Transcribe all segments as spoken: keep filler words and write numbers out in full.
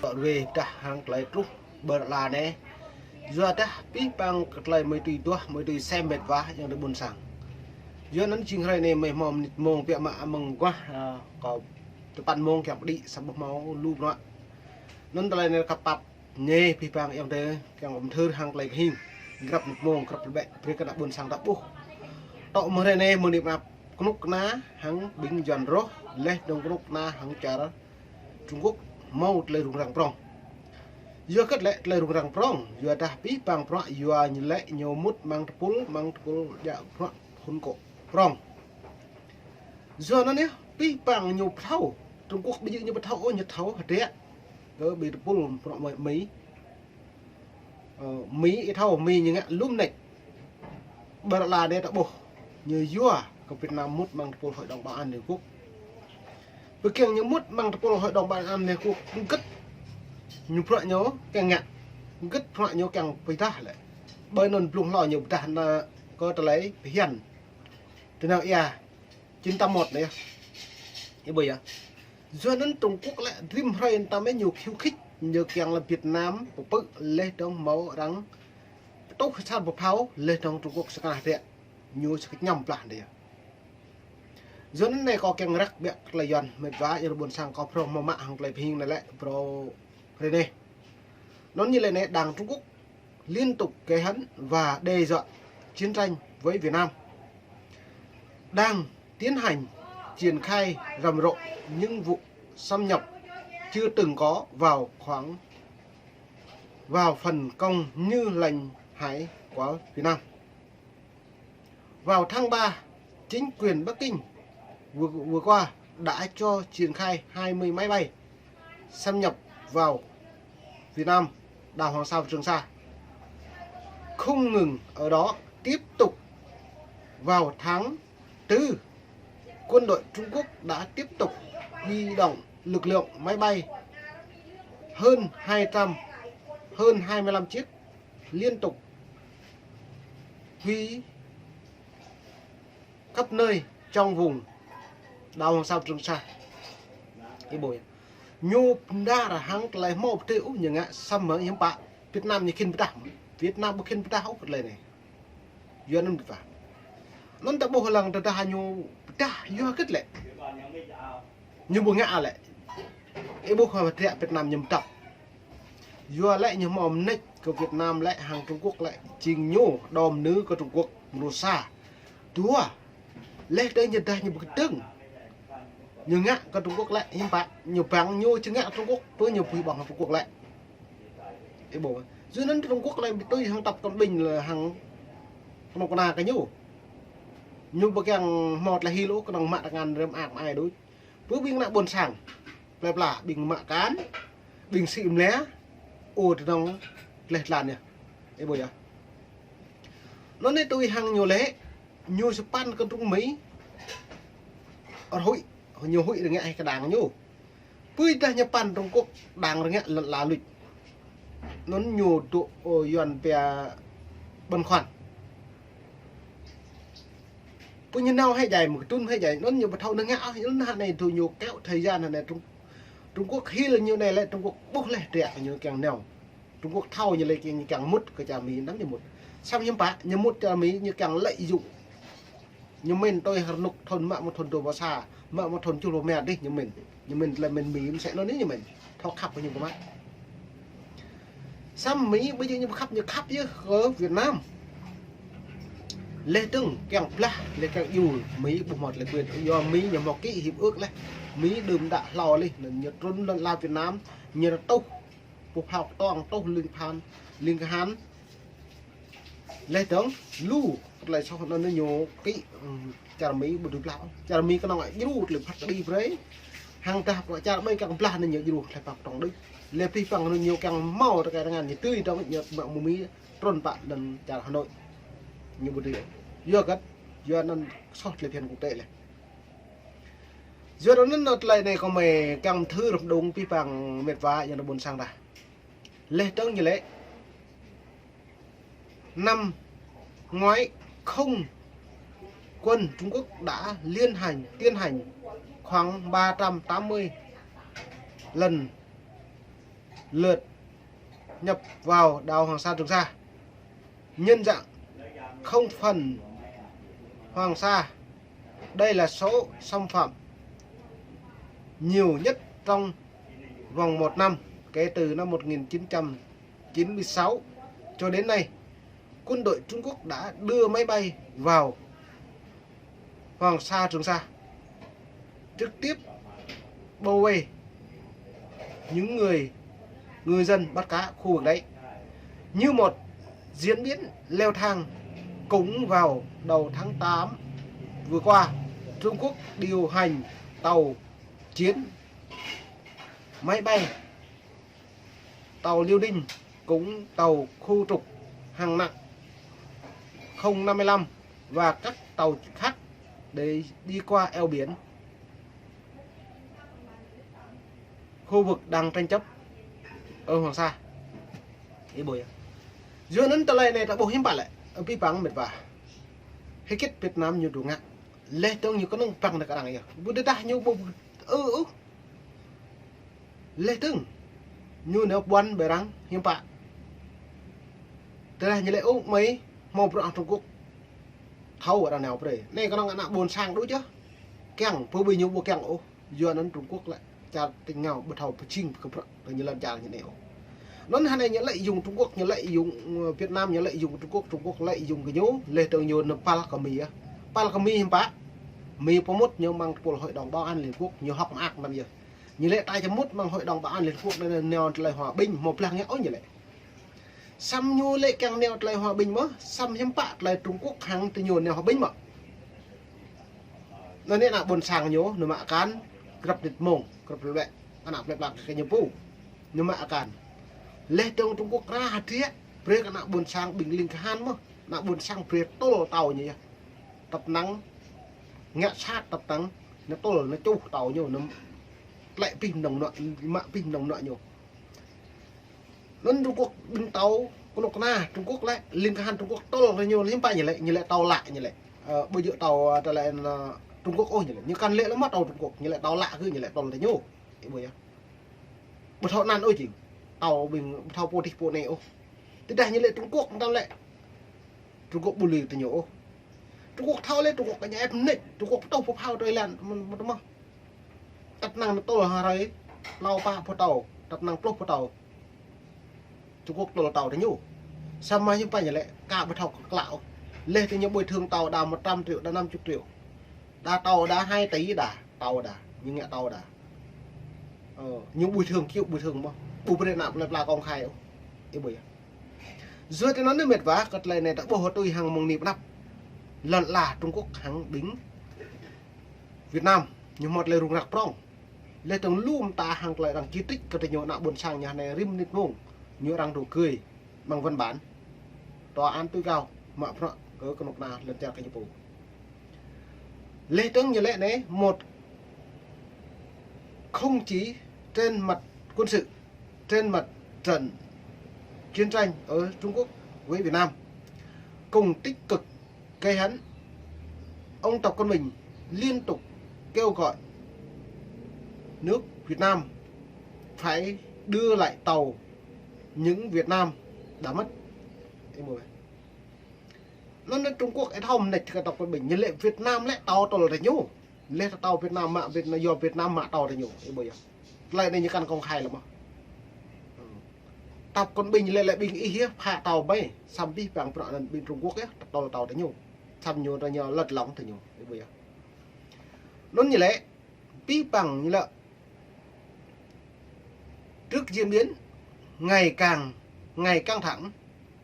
Dŏ ruai pơdah hăng tơlơi truh ƀơi ala anai. Yua dah pih pang kơ tơlơi mơi tui duah, mơi tui sem met wa ayŏng adơi ƀôn sang. Yua anŭn jing hrơi anai mơi hmâo mơnit mông biă mă mơ̆ng guah, ơ, kơ tơpăn mông kiăng pơđĭ samơ̆ ƀu hmâo lu bruă. Anŭn tơlơi anai kăp pap ñe pih pang ayŏng adơi kiăng pơthâo hăng tơlơi pơhing. Grăp mơnit mông, grăp tơlơi ƀĕ, brơi kơ ană ƀôn sang ta ƀuh. Tŏ mơ̆ng hrơi anai mơnit mơ̆ng ăp kơnuk kơna hăng ƀing Yuan rŏh, laih dơ̆ng kơnuk kơna hăng čar Trung Quốc hmâo tơlơi rŭng răng prŏng. Yua hơget lĕ tơlơi rŭng răng prŏng, yua dah pih pang bruă yua ñu lĕ ñu mŭt amăng tơpul, amăng tơpul djă bruă hun kŏ prŏng. Yua anŭn yơh, pih pang ñu pơthâo, Trung Quốc ƀu djơ̆ ñu pơthâo ôh, ñu thâo hơdră. Kơ ƀing tơpul bruă Mi, Mi, ơ, Mi ih thâo, Mi ñu ngă lŏm mơneč. Ƀơi ala anai ta ƀuh, ñu yua kơ Việt Nam mŭt amăng tơpul Hội đồng Bảo an Liên Hợp Quốc. Pơkiăng ñu mŭt amăng tơpul Hội đồng Bảo an Liên Hợp Quốc, hơget ñu bruă ñu kiăng ngă, hơget bruă ñu kiăng pơdah lĕ. Ƀơi anŭn blung hlâo ñu pơdah anăn kơ tơlơi phiăn. Tơnao ia, chín tám mốt anai yơh. Ih ƀuh yơh. Yua anŭn Trung Quốc lĕ rĭm hrơi anŭn tơmĕ ñu khiêu khích, ñu kiăng lĕ Việt Nam pơpư̆ laih dơ̆ng hmâo arăng pơtuh sat pơphao laih dơ̆ng Trung Quốc sơkah hơdră. Ñu sơkah ñăm blah anai yơh. Yua anŭn anai kâo kiăng răk biă tơlơi Yuan met wa ayŏng adơi ƀôn sang kâo phrâo hmâo mă hăng tơlơi pơhing anai lĕ phrâo hrơi anai. Anŭn ñu lĕ anai Đảng Trung Quốc liên tục gây hấn và đe dọa chiến tranh với Việt Nam, đang tiến hành triển khai rầm rộ những vụ xâm nhập chưa từng có vào khoảng, vào phần công như lãnh hải của Việt Nam. Vào tháng ba, chính quyền Bắc Kinh vừa, vừa qua đã cho triển khai hai mươi máy bay xâm nhập vào Việt Nam, đảo Hoàng Sa và Trường Sa. Không ngừng ở đó, tiếp tục vào tháng tư, quân đội Trung Quốc đã tiếp tục huy động lực lượng máy bay hơn hai trăm, hơn hai mươi lăm chiếc liên tục huy khắp nơi trong vùng đảo Hoàng Sa, Trường Sa. Ih ƀuh yơh. Ñu pơdah hăng tơlơi hmâo pơtê ôh ñu ngă samơ̆ hiư̆m pă Việt Nam ñu khĭn pơdah. Việt Nam ƀu khĭn pơdah ôh tơlơi anai. Yua anŭn pơdah. Anŭn ta ƀuh lăng tơdah ñu pơdah yua hơget lĕ. Ñu ƀu ngă lĕ. Ih ƀuh hơdră Việt Nam ñu mơdăp. Yua lĕ ñu hmâo mơneč kơ Việt Nam lĕ hăng Trung Quốc lĕ jing ñu đom nư kơ Trung Quốc mrô sa. Dua, laih dơ̆ng ñu dah ñu ƀu kơdơ̆ng. Ñu ngă kơ Trung Quốc lĕ hiư̆m pă, ñu bang ñu či ngă Trung Quốc, pơ ñu pui ƀơ̆ng Trung Quốc lĕ. Ih ƀuh. Yua anŭn Trung Quốc lĕ ƀu tui hăng tăp kơnong ƀing lĕ hăng kơnong kơna kơ ñu. Ñu ƀu kiăng hmâo tơlơi hil ôh kơnong mă tơngan rem ak mă ai đôč. Pơ ƀing ană ƀôn sang. Plơi pla, ƀing mă kan, ƀing sĭ mlĕ, ơ tơnong tơleh tơlan yơh. Ih ƀuh yơh. Anŭn anai tui hăng ñu lĕ, ñu sơpăn kơ Trung Mi, rơhuĭ, ñu huĭ rơngiă hĭ kơ đang ñu. Pui dah ñu păn Trung Quốc, đang rơngiă lŏn ala luč. Anŭn ñu dŏ, ơ, Yuan pia băn khoăn. Pơ ñu nao hĕ djai, mơ̆ng kơtŭn hĕ djai, anŭn ñu ƀu thâo nao ngă ôh, anŭn hă anai tui ñu kéo thời gian hă anai Trung, Trung Quốc hil ñu anai lĕ Trung Quốc ƀuh leh dră ñu kiăng nao. Trung Quốc thâo ñu lĕ kiăng, ñu kiăng mŭt kơ čar Mi anŭn ñu mŭt. Samơ̆ hiư̆m pă, ñu mŭt čar Mi, ñu kiăng lợi dụng. Ñu mĭn tui hơnŭk thŭn mă mơ̆ng thŭn dua rơbâo sa, mă mơ̆ng thŭn tơjuh rơbâo rơma dih ñu mĭn. Ñu mĭn tơlơi mĭn Mi mơsĕ anŭn ñu mĭn. Thâo khăp kơ ñu kơ mă. Samơ̆ Mi ƀu djơ̆ ñu khăp, ñu khăp yơh kơ Việt Nam. Leh dơ̆ng kiăng blah, leh kiăng djru, Mi ƀu hmâo tơlơi quyền. Yua Mi ñu hmâo ký hiệp ước leh. Mi đưm đă hlâo leh, anŭn ñu trŭn lŏn ala Việt Nam, ñu rơtuh, pơphao kơtong, tuh ling phan, ling kơhan. Leh dơ̆ng, lu, tơlơi soh anŭn ñu ký, ưm, čar Mi ƀu dưi blah. Čar Mi kơnơ̆ng djru tơlơi phat kơđi brơi. Hăng dah pơ čar ƀai kiăng blah anŭn ñu djru tơlơi phat kơtong đôč. Leh pih păng anŭn ñu kiăng hmâo tơkai tơngan ñu tui dơ̆ng ñu mă mơ̆ng Mi trŭn pă anŭn čar Hà Nội. Ñu ƀu dưi. Yua hơget, yua anŭn soh tơlơi phiăn quốc tế leh. Yua anŭn tơlơi anai kâo mơi kiăng thư rơ̆p đung pih păng met wa yang ƀôn sang ta. Leh dơ̆ng ñu lĕ. Năm ngoái, không quân Trung Quốc đã liên hành, tiến hành khoảng ba trăm tám mươi lần lượt nhập vào đảo Hoàng Sa, Trường Sa. Nhận dạng không phận Hoàng Sa. Đây là số xâm phạm nhiều nhất trong vòng một năm, kể từ năm một nghìn chín trăm chín mươi sáu cho đến nay. Quân đội Trung Quốc đã đưa máy bay vào Hoàng Sa, Trường Sa, trực tiếp bao vây những người ngư dân bắt cá khu vực đấy. Như một diễn biến leo thang, cũng vào đầu tháng tám vừa qua, Trung Quốc điều hành tàu chiến, máy bay, tàu Liêu Ninh, cũng tàu khu trục hạng nặng không năm mươi lăm và các tàu khác để đi qua eo biển, khu vực đang tranh chấp ở Hoàng Sa. Ih ƀuh yơh. Yua anŭn tơlơi anai ta ƀuh hiư̆m pă lĕ, abih bang mĕt wa. Hơget Việt Nam ñu dŏ ngă. Laih dơ̆ng ñu kơnơ̆ng păng nao kơ arăng yơh. Ƀu tơdah ñu ƀu ư ôh. Laih dơ̆ng ñu nao ƀuăn ƀơi arăng hiư̆m pă. Tơdah ñu lĕ ôh mơi hmâo bruă Trung Quốc. Thâo arăng nao prê. Anai kơnơ̆ng ană ƀôn sang đôč yơh. Kiăng, pơƀơi ñu ƀu kiăng ôh. Yua anŭn Trung Quốc lĕ čar tĭng ngao ƀu thâo pơjing kơ bruă kơ ñu lŏn čar ñu anai ôh. Anŭn hơnai ñu lợi dụng Trung Quốc, ñu lợi dụng, ơ, Việt Nam, ñu lợi dụng Trung Quốc, Trung Quốc lợi dụng kơ ñu, laih dơ̆ng ñu nao păl kơ Mi yơh. Păl kơ Mi hiư̆m pă. Mi pơmŭt ñu mơ̆ng tơpul Hội đồng Bảo an Liên Hợp Quốc, ñu hơ̆k mơak anăm yơh. Ñu lĕ ta čơmŭt mơ̆ng Hội đồng Bảo an Liên Hợp Quốc anai nao tơlơi hòa bình, hmâo blah ngă ôh ñu lĕ. Samơ̆ ñu lĕ kiăng nao tơlơi hòa bình mơ̆, samơ̆ hiư̆m pă tơlơi Trung Quốc hăng tơ ñu nao hòa bình mơ̆. Anŭn anai ană ƀôn sang ñu, ñu mă akan, grăp nit mông, grăp lĕ, ană plơi pla kơ ñu pô. Ñu mă akan. Laih dơ̆ng Trung Quốc ră hơdră, brơi kơ ană ƀôn sang ƀing ling kahan mơ̆, ană ƀôn sang brơi tŏl tâo ñu yơh. Tăp năng, ngă sat tăp năng, ñu tŏl, ñu čuh tâo ñu, ñu tlĕ pih mơnơ̆ng anŏ, mă pih mơnơ̆ng anŏ ñu. Anŭn Trung Quốc ƀing tâo kơnuk kơna Trung Quốc lĕ, ling kahan Trung Quốc tŏl tơ ñu, hiư̆m pă ñu lĕ, ñu lĕ tâo lă ñu lĕ. Ơ, ƀu djơ̆ tâo, ơ, tơlơi, ơ, Trung Quốc ôh ñu lĕ. Ñu kăn lĕ lơ̆m mơ̆ tâo Trung Quốc, ñu lĕ tâo lă kơ ñu lĕ tŏl tơ ñu. Ih ƀuh yơh. Ƀu thâo anăn ôh jing. Tâo ƀing, ƀu thâo pô tih pô anai ôh. Tơdah ñu lĕ Trung Quốc, tơdah lĕ Trung Quốc ƀu lui tơ ñu ôh. Trung Quốc thâo lĕ Trung Quốc kơ ñu ĕp mơneč, Trung Quốc pơtŭh pơphao tơlơi lan, mơ̆n, mơ̆n tơ mơ̆. Tăp năng ñu tŏl hrơi, hlâo pă pơtâo, tăp năng pluh pơtâo. Trung Quốc tŏl tâo tơ ñu. Samơ̆ hiư̆m pă ñu lĕ, ka ƀu thâo kơ klă ôh. Laih tơ ñu bồi thường tâo đa một trăm triệu, đa năm chục triệu. Đa tâo đa hai tỷ đa, tâo đa, ñu ngă tâo đa. Ơ, ñu bồi thường, chịu bồi thường mơ̆. Ƀu brơi ană plơi pla công khai ôh. Ih ƀuh yơh. Yua tơ anŭn anai mĕt wa, kơ tơlơi anai ta ƀuh tui hăng mơ̆ng anai pơ anăp. Lŏn ala Trung Quốc hăng ƀing Việt Nam, ñu hmâo tơlơi rung răk prŏng. Laih dơ̆ng lu mơta hăng tơlơi arăng chỉ trích kơ tơ ñu ană ƀôn sang ñu anai rĭm nit mông. Ñu arăng dŏ gơi amăng văn bản tòa án tối cao, mă bruă kơ kơnuk kơna lŏn čar kơ ñu pô. Laih dơ̆ng ñu lĕ anai, một, không chỉ trên mặt quân sự, trên mặt trận chiến tranh ở Trung Quốc với Việt Nam, cũng tích cực gây hấn. Ông Tập Cận Bình liên tục kêu gọi nước Việt Nam phải đưa lại tàu những Việt Nam đã mất. Ih ƀuh. Anŭn anai Trung Quốc ĕt hŏm mơneč kơ Tập Cận Bình, ñu lĕ Việt Nam lĕ tâo tŏl tơ ñu. Laih tơ tâo Việt Nam mă, Việt Nam, yua Việt Nam mă tâo tơ ñu. Ih ƀuh yơh. Tơlơi anai ñu kăn công khai lơ̆m mơ̆. Tập Cận Bình lĕ, lĕ ƀing ih yơh, phă tâo ƀai, samơ̆ abih bang bruă anŭn ƀing Trung Quốc yơh, tŏl tâo tơ ñu. Samơ̆ ñu tơ ñu lăt lŏng tơ ñu. Ih ƀuh yơh. Anŭn ñu lĕ, abih bang ñu lĕ, trước diễn biến ngày càng, ngày căng thẳng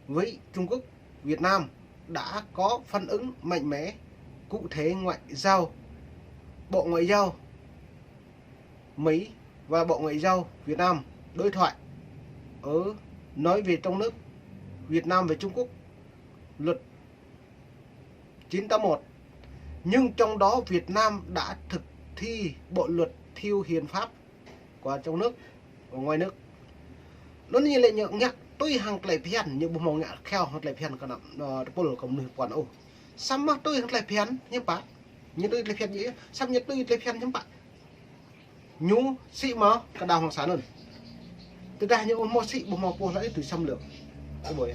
với Trung Quốc, Việt Nam đã có phản ứng mạnh mẽ, cụ thể Ngoại giao, Bộ Ngoại giao Mỹ và Bộ Ngoại giao Việt Nam đối thoại ở nói về trong nước, Việt Nam về Trung Quốc, luật chín tám một. Nhưng trong đó Việt Nam đã thực thi bộ luật theo hiến pháp của trong nước, của ngoài nước. Anŭn ñu lĕ ñu ngă tui hăng tơlơi phiăn, ñu ƀu hmâo ngă kheo hăng tơlơi phiăn kơ ană, ơ, tơpul kơ mơnuih puăn ôh. Samơ̆ tui hăng tơlơi phiăn, hiư̆m pă. Ñu tui tơlơi phiăn ñu, samơ̆ ñu tui tơlơi phiăn hiư̆m pă. Ñu sĭ mơ̆ kơ đảo Hoàng Sa anŭn. Tơdah ñu ƀu hmâo sĭ, ƀu hmâo pô hlơi tui xâm lược. Ơ ƀơi.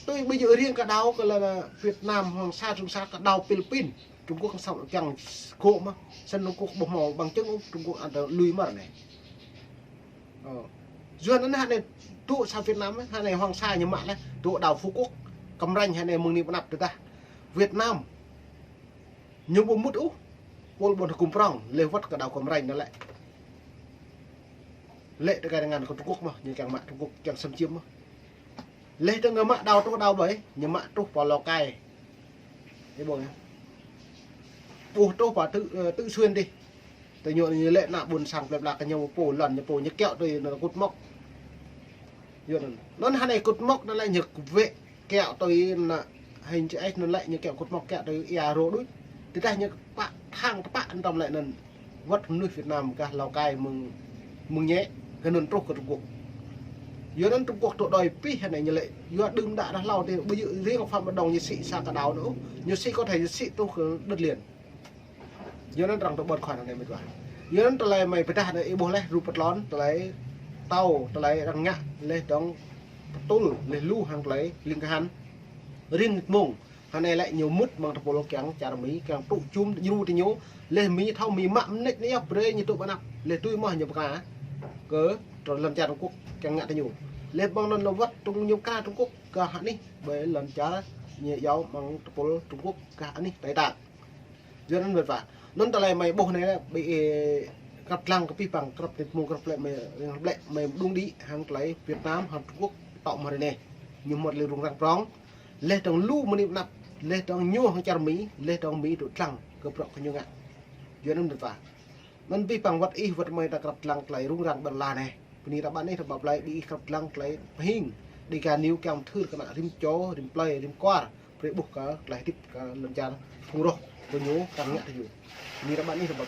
Tui ƀu djơ̆ riêng kơ đảo kơ lŏn Việt Nam, Hoàng Sa, Trường Sa, kơ đảo Philippin, Trung Quốc song kiăng gŏ mơ̆. Sĭt Trung Quốc ƀu hmâo bằng chứng ôh, Trung Quốc ăn tơ lui mơ̆ anai. Ơ. Yua anŭn hơnai tŭ sa Việt Nam, hơnai Hoàng Sa ñu mă laih, tŭ đảo Phú Quốc, Cam Ranh hơnai mơ̆ng anai pơ anăp tơdah Việt Nam ñu ƀu mŭt ôh, pôl ƀôn hơgŭm prŏng, laih wơ̆t kơ đảo Cam Ranh anŭn lĕ. Lĕ tơ kơ ngăn kơ Trung Quốc mơ̆, ñu kiăng mă Trung Quốc, kiăng xâm chiếm mơ̆. Laih tơ ngă mă đảo truh đảo ƀơi, ñu mă truh pơ Lào Cai. Ơ ƀơi. Ƀuh truh pơ Tự, ơ, Tự Xuyên dih. Tơ ñu, ñu lĕ ană ƀôn sang plơi pla kơ ñu pô lŏn, ñu pô ñu kiaŏ tui anŭn kŭt mŏk. Yua anŭn. Anŭn hơnai kŭt mŏk anŭn lĕ ñu wĕ kiaŏ tui anŭn hơnĭ čih anŭn lĕ ñu kiaŏ kŭt mŏk kiaŏ tui ia rô đôč. Tơdah ñu pă thang tơpă anŭn tơm lĕ anŭn wơ̆t mơnuih Việt Nam gah Lào Cai mơ̆ng, mơ̆ng ñĕ, kơ anŭn truh kơ Trung Quốc. Yua anŭn Trung Quốc tŭ đòi pih hơnai ñu lĕ, yua đưm đă đah hlâo tơ, ƀu djơ̆ riêng Phạm Văn Đồng ñu sĭ sa kơ đảo anŭn, ñu sĭ kơ thai ñu sĭ truh kơ đất liền. Yua anŭn arăng tơ ƀôn khua anai mĕt wa. Yua anŭn tơlơi mơi pơdah anai ih ƀuh laih rup pơtlon, tơlơi tâo, tơlơi arăng ngă, laih dong pơtŭl, laih lu hăng tơlơi ling kơ hăn. Rin mông, hơnai lĕ ñu mŭt mơ̆ng tơpul kiăng čar Mi, kiăng tŭ čum djru tơ ñu, laih Mi thâo Mi mă mơneč anai yơh brơi ñu tŭ ƀơi anăp, laih tui mơ̆ ñu pơkă kơ tơ lŏn čar Trung Quốc kiăng ngă tơ ñu. Laih ƀơ̆ng anŭn lŏ wơ̆t Trung ñu pơkă Trung Quốc gah anih, ƀơi lŏn čar ñu iâu mơ̆ng tơpul Trung Quốc gah anih Tây Tạng. Yua anŭn mĕt wa. Anŭn tơlơi mơi ƀuh anai lĕ, ƀơi, ơ, krăp lăng kơ pih păng, krăp nit mông krăp lĕ mơi, krăp lĕ mơi mơđung đĭ hăng tơlơi Việt Nam hăng Trung Quốc tŏ mơ̆ ră anai. Ñu mŭt lĕ rŭng răng prŏng. Laih dong lu mơnuih pơ anăp, laih dong ñu hăng čar Mi, laih dong Mi tŭ lăng kơ bruă kơ ñu ngă. Yua anŭn mĕt wa. Anŭn pih păng wơ̆t ih wơ̆t mơi ta krăp lăng tơlơi rŭng răng ƀơi lŏn anai. Bơni ră ƀă anih ră ƀă plơi ƀing ih krăp lăng tơlơi pơhing. Dega News kiăng thâo kơ ană rĭm čô, rĭm plơi, rĭm kwar. Brơi ƀuh kơ tơlơi hơdip kơ lŏn čar phung roh kơ ñu kiăng ngă tơ ñu. Bơni ră ƀă anih ră ƀă